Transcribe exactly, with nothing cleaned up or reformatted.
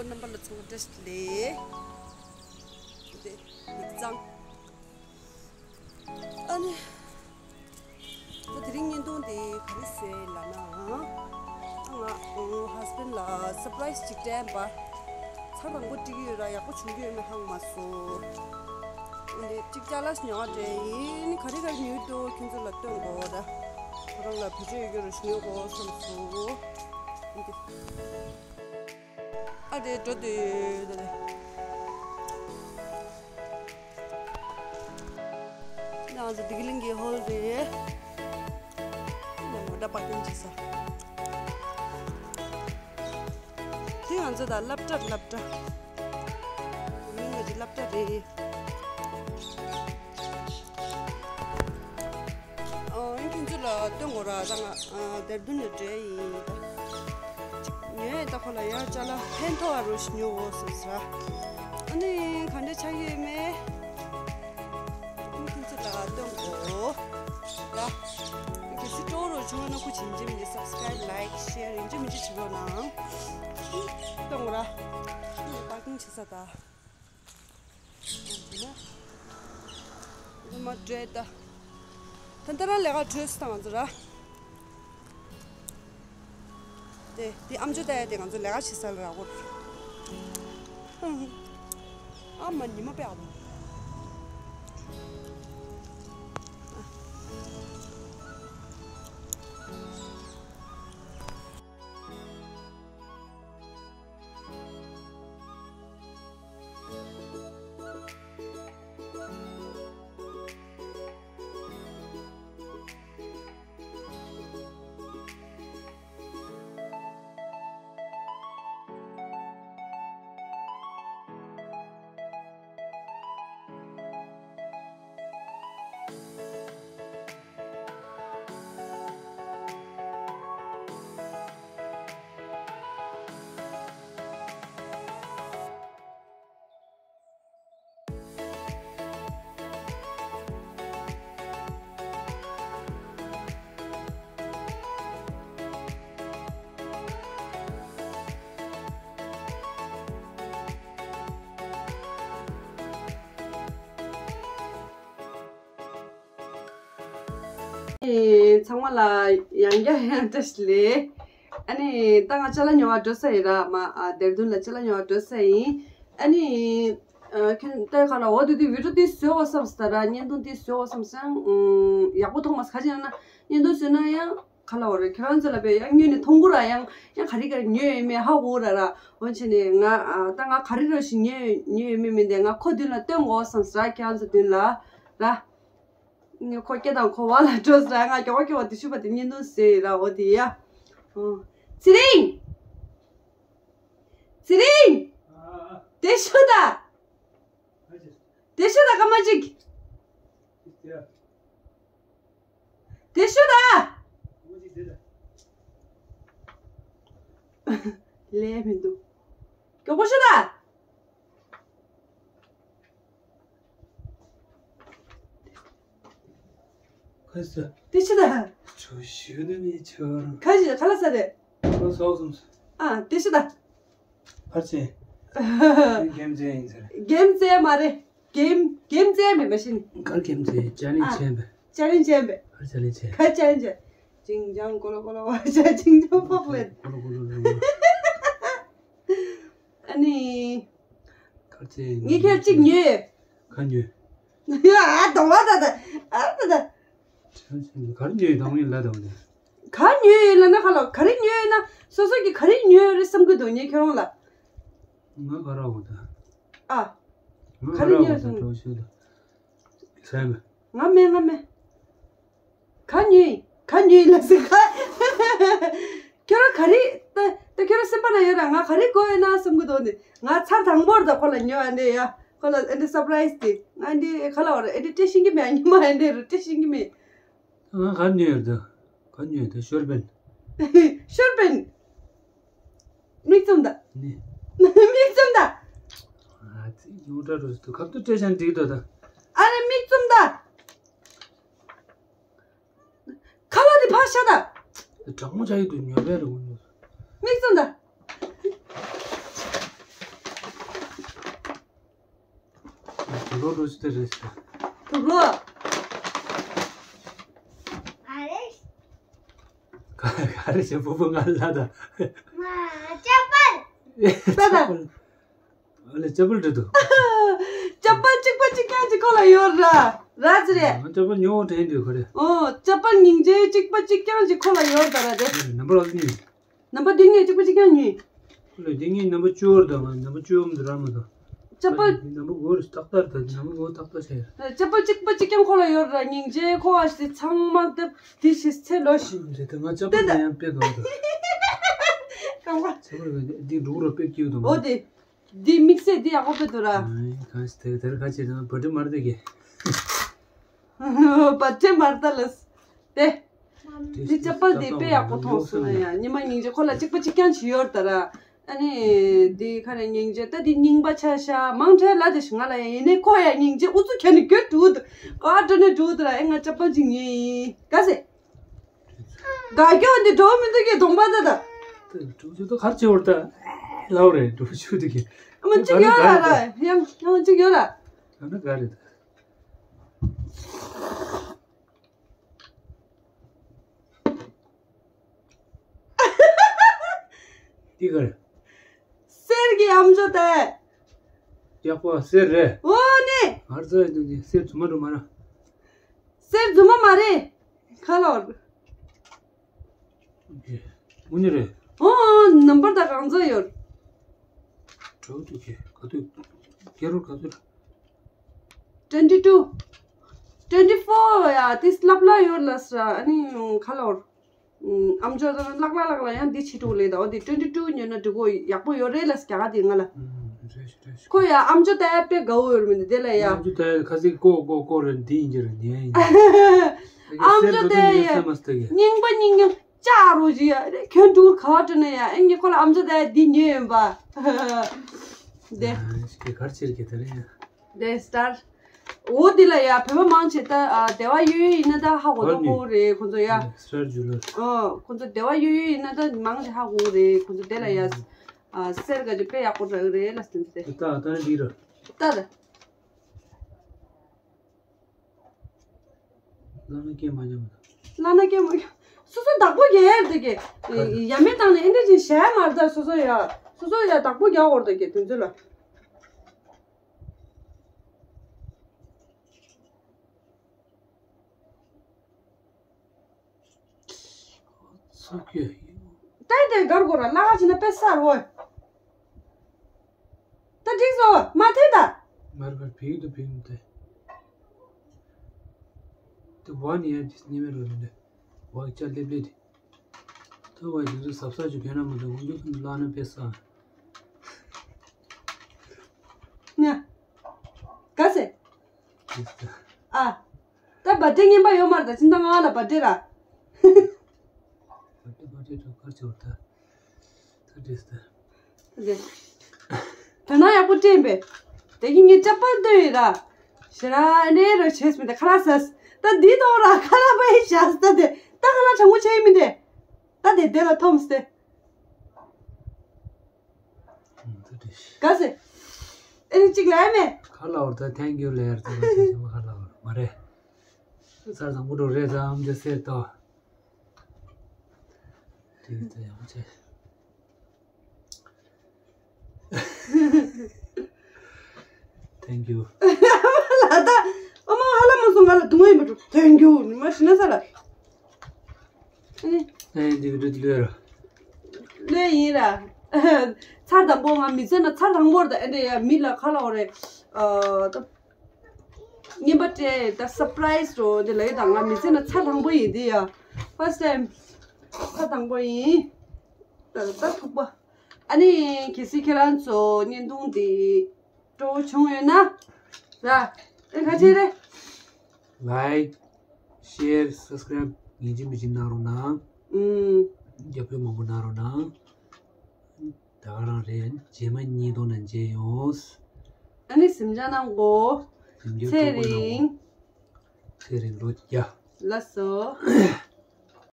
རྣམ་པ་ལ་ཚང་མ་བཀྲ་ཤིས་བདེ་ལེགས། དེ་ཡིག་ཚང་། ཨ་ནི། ད་དེ་རིང་བརྙན་ཐུང་དེ་ག་རེ་བཟོས་ལབ་ན། ང་ཧ་སི་བྷེན་ལ་སར་པ་རའི་སི་ཅིག་སྤྲད་པ། ཚར་དང་པོ་སྤྲད་ཀྱི་ཡོད་ར། ཡག་པོ་བྱུང་གི་ཡོད་མེད་ཧ་གོ་མ་སོང་། ཨ་ནི་ཅིག་ཅ་ལག་ཉོ་བ་འདྲ་ཡིན། ག་རེ་ག་རེ་ཉོས་འདུག་ཁྱོད་ཚོ་ལ་སྟོན་དགོས་ར། ཁོ་རང་ལ་བེད་སྤྱོད་ཡོད་རུ་ཉོ་དགོས་བསམ་སོང་། ཨ་ནི། ཨ་རེ་འགྲོ་དུས་ད་རེ། ང་ཚོ་བདེ་སྐྱིད་གླིང་གི་ཧོལ་རེད། ནང་མོ་ཊ་པར་ཀིང་བྱེད་ས། དེ་ང་ཚོ་ད་སློབ་གྲྭ་སློབ་གྲྭ། བདེ་སྐྱིད་གླིང་གི་སློབ་གྲྭ་རེད། ཨ། ཡིན་ཁྱོད་ཚོ་ལ་སྟོན་དགོས་ར། ད་ང་ཨ་དེར་དུན་ལ་འགྲོ་ཡིན། ཉོས་ད་ཁོ་ལ་ཡར་ཅ་ལག་ཕན་ཐོགས་རུ་ཉོ་འོ་སོང་ཟེར། ཨ་ནི་ག་འདྲ་ཆགས་ཡོད་མེད། ཡིན་ཁྱོད་ཚོ་ལ་སྟོན་དགོས་ར། གལ་སྲིད་སྤྲོ་བོ་རུ་བྱུང་ན་ཁུ་བྱིན་གྱི་མི་འདི་སབ་སི་ཀ་རའིབ་ལའིཀ་ཤེར་ཡིན་གྱི་མི་འདི་བྱེད་རོགས་གནང་། སྟོན་དགོས་ར། ཨ་ནི་པར་ཀིང་བྱེད་ས་ད། ཨ་མ་བྲོས་ད། ད་ལྟ་རང་ལས་ཀ་བྲོས་སོང་ང་ཚོ་ར། དེ་དེ་ཨམ་ཅོག་ལྟ་ཡ་དེ་ང་ཚོ་ལས་ཀ་བྱེད་ས་ལ་རག་གོ། ཨ་མ་ཉི་མ་དཔེ་ཨ་མ། ཚང་མ་ལ་ཡང་བསྐྱར་ཡང་བཀྲ་ཤིས་བདེ་ལེགས། ཨ་ནི་ད་ང་ཅ་ལག་ཉོ་བར་འགྲོ་ས་ཡིན་ར། མ་ཨ་དེར་དུན་ལ་ཅ་ལག་ཉོ་བར་འགྲོ་ས་ཡིན། ཨ་ནི་ཨ་ཁྱོད་ལྟོས་ག་ལ་འོ་དེ་དུས་བི་ཌི་ཡོ་དེ་བཟོས་འོ་བསམ་སྟ་ར། བརྙན་ཐུང་དེ་བཟོས་འོ་བསམ་སང་ཡག་པོ་མཐོང་མ་སོང་། ག་ཅི་ཡང་ན་བརྙན་ཐུང་བཟོས་ན་ཡང་ག་ལ་འོ་རེད། ཁྱེད་རང་ཚོ་ལ་བས་ཡང་ཉོས་ནས་མཐོང་གོ་ར། ཡང་ཡང་ག་རེ་ག་རེ་ཉོས་ཡོད་མེད་ཧ་གོ་ར་ར། འོན་ཆེ་ནས་ང་ཨ་ད་ང་ག་རེ་ར་ཞིག་ཉོས་ཉོས་ཡོད་མེད་མིན་དེ་ང་ཁོ་མདུན་ལ་སྟོན་དགོས་བསམ་སོང་ར། ཁྱེད་རང་ཚོ་མདུན་ལ་ར། ངས་ཁོ་སྐད་དང་ཁོ་བ་ལ་འགྲོ་ཟེར། ང་མགྱོགས་མགྱོགས་དེ་ཤུ་པ་དེ་བརྙན་ཐུང་བཟོས་ཡོད་ར། འོ་དེ་ཡ། ཨོ། ཚེ་རིང་། ཚེ་རིང་། དེ་ཤུ་ད། དེ་ཤུ་ད་སྐར་མ་གཅིག་དེ་ཤུ་ད། ལས་མི་འདུག་མགྱོགས་པོ་ཤུ་ད། ཁ་ས། དེ་ཆི་ད། ཆུ་ཞུ་ནི་མི་ཆུ། ཁ་ཞི་ཁ་ལ་ས་རེད། ཁ་སོག་སོང་། ཨ་དེ་ཆི་ད། ཕར་ཕྱིན། གེམ་རྩེ་ཡིན་ཟེར། གེམ་རྩེ་མ་རེད། གེམ་གེམ་རྩེ་མེད་པ་ཤི་ནི། གར་གེམ་རྩེ་ཅ་ལེན་ཨ་ཆེན་པས། ཅ་ལེན་ཆེན་པས། གར་ཅ་ལེན་ཆེན། གར་ཅ་ལེན་ཆེན། ཅིང་ཅང་ཀོ་ལོ་ཀོ་ལོ་བ་ཅ་ཅིང་ཅང་ཕོག་ལེན། ཀོ་ལོ་ཀོ་ལོ་ལོ། ཨ་ནི། གར་ཅ་ལེན། ངས་ཁྱེད་གཅིག་ཉོས། ག་ཉོས། ཨ་དང་བ་ད་ད་ཨ་ད་ད། གར་ཉོས་དང་ངས་ལ་དང་ནས། ག་ཉོས་ཡོད་ལ་ན་ཁ་ལོ་ག་རེ་ཉོས་ཡོད་ན་སོ་སོ་གི་ག་རེ་ཉོས་ཡོད་རེད་བསམ་གི་འདུག་ངས་ཁྱོད་རང་ལ། ང་ག་ར་འོ་ད། ཨ། ང་ག་རེ་ག་ར་ཉོས་འོ་ད་སོང་། འགྲོ་ཤོད་ད། ཟས་མེད། ང་མེད་ང་མེད། ག་ཉོས་ག་ཉོས་ལ་ཟེར་ག་ཁྱོད་རང་ག་རེ་ད་ད་ཁྱོད་རང་སེམས་པ་ན་ཡོད་ར། ང་ག་རེ་དགོས་ཡོད་ན་བསམ་གི་འདུག་ནི། ང་ཚར་དང་པོར་ད་ཁོ་ལ་ཉོ་ཨ་འདྲེ་ཡ། ཁོ་ལ་ཨ་འདྲེ་སར་པ་རའི་སི་དེ་ང་འདི་ག་ལ་བ་ར། ཨ་འདྲེ་སྤྲད་ཤེས་ཀྱི་མེད། ཨ་ཉི་མ་ཨ་འདྲེ་རུ་སྤྲད་ཤེས་ཀྱི་མེད། ང་ག་ཉོས་ཡོད་ད། ག་ཉོས་ཡོད་ད་ཤོར་པན། ཤོར་པན། མིག་བཙུམ་ད། ནི། མིག་བཙུམ་ད། ཨ་ཙི་ཡོང་གྲ་རུ་དུ་ཁབ་ཏུ་སྤྲད་ཤང་འགྲིག་དོ་ད། ཨ་རེ་མིག་བཙུམ་ད། ཁ་བ་དེ་ཕར་ཤ་ད། དྲང་མོ་ཆ་ཡི་དུ་ཉོ་བས་རུ་ཉོ། མིག་བཙུམ་ད། ལོ་འགྲོ་ཆུ་དེ་རེད་ཟེར། ཐུག་ལོ། ག་རེ་བྱེད། ཕུ་བོ་ང་ལ་ད། ཅ་པལ། ད་ད། ཨ་ལེ་ཅ་པལ་འདྲ་འདུག་ཅ་པལ་གཅིག་པ་གཅིག་རྐྱང་གཅིག་ཁོ་ལ་ཡོད་ར། ར་ཙི་རེད། ང་ཅ་པལ་ཉོ་དྲན་འདུག་ག་རེ། ཨོ་ཅ་པལ་སྙིང་རྗེ་གཅིག་པ་གཅིག་རྐྱང་གཅིག་ཁོ་ལ་ཡོད་ད་ར་རེད། ནམ་བར་ཨ་ནི། ནམ་པ་འདི་ངས་གཅིག་པ་གཅིག་རྐྱང་ཉོས། ཁོ་ལ་འདི་ངས་ནམ་པ་བཅུ་བར་དང་ནམ་པ་བཅུ་བམ་དུ་ར་མ་དང་། ཅ་པལ། ནམ་པ་དགུ་རེད་ཏག་ཏག་རེད། ད་ནམ་པ་དགུ་ཏག་ཏག་བྱས། ཅ་པལ་གཅིག་པ་གཅིག་རྐྱང་ཁོ་ལ་ཡོད་ར། སྙིང་རྗེ་ཁོ་བ་ཞིག་ཚང་མ་དེ་དེ་ཞིག་ཚེ་ལོ་ཞིག་རེད་ད། ང་ཅ་པལ་ན་ཡང་དཔེ་དགའ་འདུག་རྐང་པ། ཅ་པལ་འདི་འབྲུག་ར་དཔེ་སྐྱིད་འདུག་ཨོ་དེ། འདི་དམིགས་བསལ་འདི་ཡག་པོ་དཔེ་འདུག་ར། ཨ་གང་ཞིག་དེ་དེར་ཁ་ཆེ་དང་བ་དྲི་མར་དེ་གི། བ་དྲི་མར་ད་ལས། དེ། འདི་ཅ་པལ་འདི་དཔེ་ཡག་པོ་མཐོང་སོང་ན་ཡ། ཉི་མ་སྙིང་རྗེ་ཁོ་ལ་གཅིག་པ་གཅིག་རྐྱང་ཞིག་ཡོད་ད་ར། ཨ་ནི། འདི་ཁ་རེ་སྙིང་རྗེ་ད་འདི་རྙིང་པ་ཆ་ཤ་མང་ཁྲལ་ལ་དེ་ཞིག་ང་ལ་ཡ་ཡིན་ནའི་ཁོ་ཡ་སྙིང་རྗེ་ཨུ་ཚུགས་ཁྱེར་ནས་རྒྱུ་འགྲོ་འདུག་ག་འགྲོ་ནས་འགྲོ་འདུག་ར། ཨེ་ང་ཅ་པལ་གཅིག་ཉོས་ཡིན་ག་ཟེ། དགའ་སྐྱོ་འདི་འགྲོ་མི་འདུག་གི་གདོང་པ་ད་ད། དེ་གྲུ་ཆུ་ཏོ་ཁར་ཆེ་བར་ད། ལའོ་རེད་གྲུ་ཆུ་འདི་གི། ཨ་མ་གཅིག་ཡོད་ར་ར་ཡང་ཡང་གཅིག་ཡོད་ར། ད་ནི་ག་རེད། འདི་ག་རེད། གསེར་གྱི་ཨམ་ཅོག་དེ། ཡག་པོ་གསེར་རེད། འོ་ནི། ང་ཚོ་འདི་གསེར་རྫུན་མ་འགྲོ་མ་ར། གསེར་རྫུན་མ་མ་རེད། ཁ་ལོར། དངོས་གནས་རེད། ཨོ་ནམ་པར་ད་གང་ཚོད་ཡོད། གྲོགས་དུ་གེ་ག་དུས་སྐྱེ་རོགས་ག་ཚོད། twenty two twenty four ཡ་ཏིས་ལབ་ལ་ཡོད་ལ་སྲ། ཨ་ནི་ཁ་ལོར། ཨམ་ཅོག་ལག་ལ་ལག་ལ་ཡང་འདི་ཕྱི་དྲུག་ལས་ད་འོ་འདི་twenty two ཉོས་ན་འགྲིག་གོ་ཡག་པོ་ཡོད་རེད་ལ་རྒྱ་ག་དེ་ང་ལ། ཁོ་ཡ་ཨམ་ཅོག་ད་ཡ་དཔེ་དགའ་བོ་ཡོད་མི་འདུག་དེ་ལ་ཡ། ཨམ་ཅོག་ད་ཡ་ཁ་སིག་ཀོ་ཀོ་ཀོ་རེད་འདི་ཡིན་གྱི་རེད་ཉན་ཡིན། ཨམ་ཅོག་ད་ཡ་རྙིང་པ་རྙིང་རྙིང་ཅག་རོ་ཇི་ཡ་རེད་ཁྱོད་འགྲུལ་ག་བ་སྤྲོད་ན་ཡ་ཨེ་ངས་ཁོ་ལ་ཨམ་ཅོག་ད་ཡ་འདི་ཉོས་ཡིན་པ། དེ། ག་རེ་བྱེད་ཀྱི་དེ་རེད། དེ་སྟར། འོ་འདི་ལ་ཡ་བོད་པ་མང་ཆེ་ད་ཨ་སྡེ་བ་ཡོད་ཡོད་ཡིན་ན་ད་ཧ་གོ་ད་ཧོ་ནི། གོ་རེད་ཁོ་ཚོ་ཡ། སྟར་ཇུ་ལར། ཨོ་ཁོ་ཚོ་སྡེ་བ་ཡོད་ཡོད་ཡིན་ན་ད་མང་ཆེ་ཧ་གོ་རེད་ཁོ་ཚོ་དེ་ལ་ཡ། ཨ་གསེར་ག་ཅིག་དཔེ་ཡག་པོ་རག་རེད་ལ་སྟན་ཏེ། ད་ད་འདི་ར། ད་ད། བླ་ན་སྐྱེལ་མ་ཉམས་པ། བླ་ན་སྐྱེལ་མ་སོ་སོ་བདག་པོ་རྒྱལ་ཡར་དེ་གི། ཡ་མེད་བཏང་ནས་ཨེ་འདྲ་ཅིག་བྱས་མ་རེད་ད་སོ་སོ་ཡ། སོ་སོ་ཡ་བདག་པོ་རྒྱག་དགོས་རེད་དེ་གི་དུས་ཚོད་ལ། ཚོགས་ཀྱི། ཏན་ཏན་དགར་དགོས་ར་ལ་ཁ་ཕྱིན་ན་དཔེ་སར་འོ། ད་འགྲིག་སོང་མ་ཐེ་ད། མར་བར་བེའུ་དུ་བེའུ་མི་ཐེ། དུ་བ་ནི་ཡ་ཇིས་ཉི་མེ་རོ་མི་འདུག་བ་ཅ་ལེབ་ལེ་དི། ད་བ་ཇི་ཚོ་ཟབ་ས་ཇུ་གན་ན་མི་འདུག་འོན་ཇུ་ལ་ན་དཔེ་ས། ཉ། ག་སེ། ཨ། ད་བ་ཏྲེ་ངན་པ་ཡོད་མ་རེད་ད་ཕྱིན་ད་ང་ལ་བ་ཏྲེ་ར། བ་ཏྲེ་བ་ཏྲེ་ཁར་ཆོར་ད། ད་འདྲེས་ད། དེ། དོ་སྣང་ཡག་པོ་སྤྲད་པས། དེ་གི་ངས་ཅ་པལ་འདོན་ཡིན་ར། ཞེ་ར་ནེ་ར་བྱས་མི་དེ་ཁ་ལག་ཟས། ད་འདི་དོ་ར་ཁ་ལག་པ་ཡི་ཞག་ད་དེ། ད་ཁ་ལག་གྲང་མོ་བྱས་མི་དེ། ད་དེ་དེ་ལ་ཐོམས་ཏེ། ག་སེ། ཨེ་ནི་གཅིག་ལ་ཨེ་མེ། ཁ་ལ་བར་ད་thank you ལེར་ད་ཁ་ལ་བར་མ་རེད། ཚར་དང་པོ་འགྲོ་རེད་ད་ཨམ་ཅོག་གསེར་ཏོ། དེ་ད་ཡག་པོ་བྱས། Thank you. ལ་ད། ཨ་མ་ཧ་ལ་མ་སོང་ང་ལ་དུང་ཡིན་པ་འགྲོ། Thank you ནི་མ་ཤི་ན་ས་ལ། ཨ་ནི། ཨེ་འདི་བི་ཌིའོ་ལོས་ར། ལོས་ཡིན་ར། ཚར་དང་པོ་ང་མི་ཚེ་ན་ཚར་དང་པོར་ད་ཨེ་འདྲ་ཡ་མི་ལ་ཁ་ལ་འོ་རེད། ཨ་ད། རྔན་པ་སྤྲད་ད་surprise འགྲོ་འདི་ལ་ཡོད་ད་ང་མི་ཚེ་ན་ཚར་དང་པོ་ཡིན་འདི་ཡ། First time ཚར་དང་པོ་ཡིན། ད་ད་ཐུག་པ། ཨ་ནི་གལ་སྲིད་ཁྱེད་རང་ཚོ་བརྙན་ཐུང་འདི་སྤྲོ་བོ་བྱུང་ཡོད་ན། ར། ཨེ་ཁ་ཆེ་རེད། Like, share, subscribe ངེས་ཅན་མི་ཅན་གནང་རོགས་གནང་། ཨུམ། རྒྱབ་སྐྱོར་མང་པོ་གནང་རོགས་གནང་། ད་ག་རང་རེད། རྗེས་མ་གཉིས་སྟོང་ནང་མཇལ་ཡོང་། ཨ་ནི་གཟིམ་འཇག་གནང་གོ། གཟིམ་འཇག་ཚེ་སྤྲོ་པོ་གནང་གོ། རིང་། ཚེ་རིང་ལོ་བརྒྱ། ལགས་སོ།